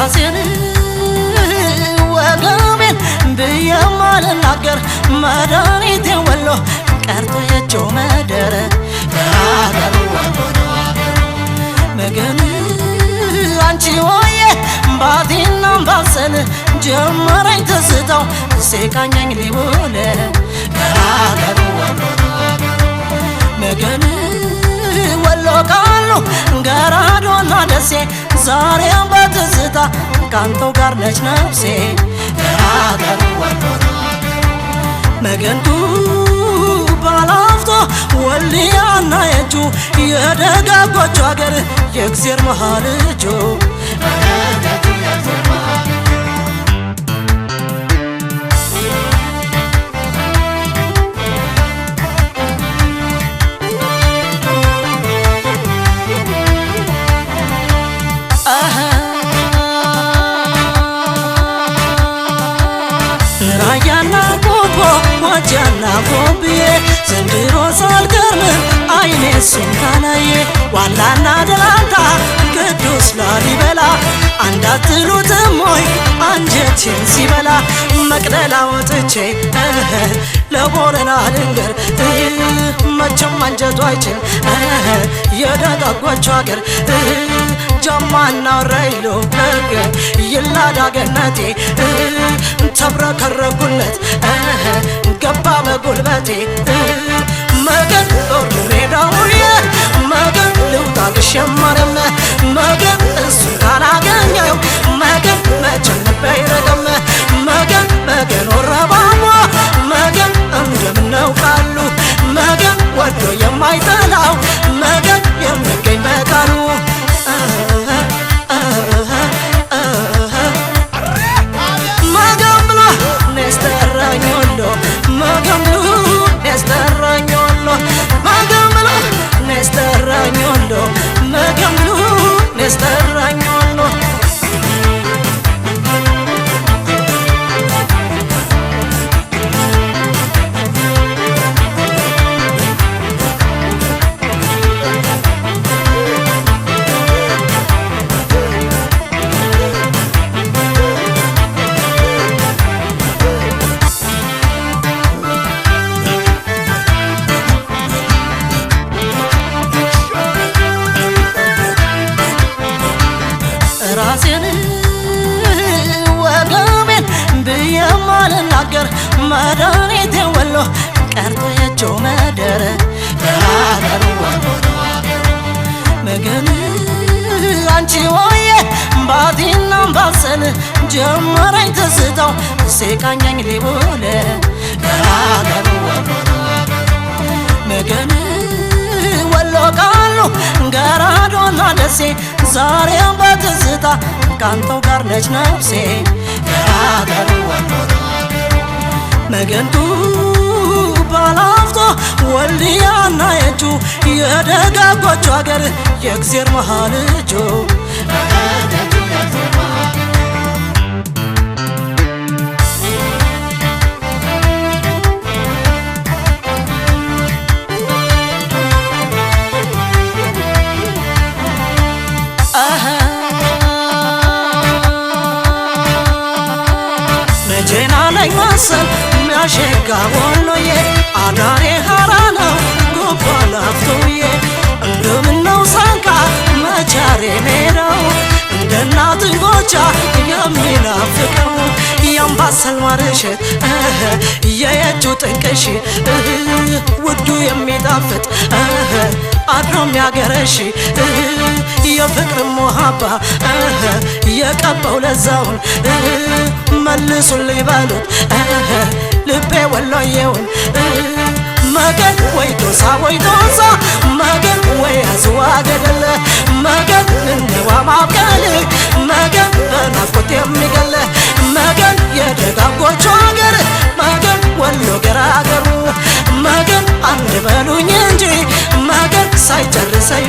ራሴን ወገቤን ብዬ ማልናገር መድኃኒቴ ወሎ ቀርቶ የጆ መደረ ገራገሩ ወሎ መገን አንቺ ሆዬ ባቲና ባሰል ጀመረኝ ትዝታው ሲቃኘኝ ሊውል ገራገሩ ወሎ መገን ወሎ ቃሉ ገራዶና ደሴ ዛሬም በትዝታ ካንተው ጋር ነች ነፍሴ ገራገሩ ወሎ መገንቱ ባላፍቶ ወልያና የጁ የደጋጎቹ አገር የእግዜር መሃል ልጁ ራያና ቆቦ ወጃና ቆብዬ ዘንድሮ ሳልገርም አይኔ እሱን ካላየ ዋላና ደላንታ ቅዱስ ላሊበላ አንዳትሉትም ወይ አንጀቴን ሲበላ መቅደላ ወጥቼ ለቦረና ልንገር መቼም አንጀቱ አይችል የደጋጎቹ አገር ጀማና ረይሎ ይላዳገነቴ ተብረከረኩለት ገባ በጉልበቴ መገን ሜዳውዬ መገን ልውጣ ግሸማረም መገን እሱን ካላገኘው መገን መቼም ልቤ አይረገም መገን መገን ወረባሞ መገን እንደምነው ቃሉ መገን ወዶ የማይጠላው መገን የሚገኝ በቃሉ መገን ብሎ ነስተራኝ ወሎ መገን ብሎ ነስተራኝ ወሎ መገን ብሎ ነስተራኝ ወሎ መገን ብሎ ነስተራኝ ወሎ ራሴን ወገቤን ብዬ ማልናገር መድኃኒቴ ወሎ ቀርቶ የጆ መደረ ገራገሩ ወሎ መገን አንቺ ሆዬ ባቲና ባሰል ጀመረኝ ትዝታው ሲቃኘኝ ሊውል ገራገሩ ወሎ መገን ወሎ ቃሉ ገራዶና ደሴ ዛሬም በትዝታ ካንተው ጋር ነች ነፍሴ ገራገሩ ወሎ መገንቱ ባላፍቶ ወልያና የጁ የደጋጎቹ አገር የእግዜር መሃል ልጁ መቼና ነኝ መሰል ሚያሸጋ ወሎዬ አዳሬ ሀራ ነው ጎባ ላፍቶዬ እንደምነው ሳንቃ መቻሬ ሜዳው እንደ እናት እንጎቻ የሚናፍቀው የአምባሰል ማርሸት የየጁ ጥንቅሽ ውዱ የሚጣፍጥ አድሮ የሚያገረሽ የፍቅር ሞሃባ የቀባው ለዛውን መልሱልኝ በሉት ልቤ ወሎዬውን መገን ወይ ዶሳ ወይ ዶሳ መገን ወይ አዝዋ ገደለ መገን እንዋ ማብቀል መገን በናፍቆት የሚገለ መገን የደጋጎቹ አገር መገን ወሎ ገራገሩ መገን አንድ በሉኝ እንጂ መገን ሳይጨርሰኝ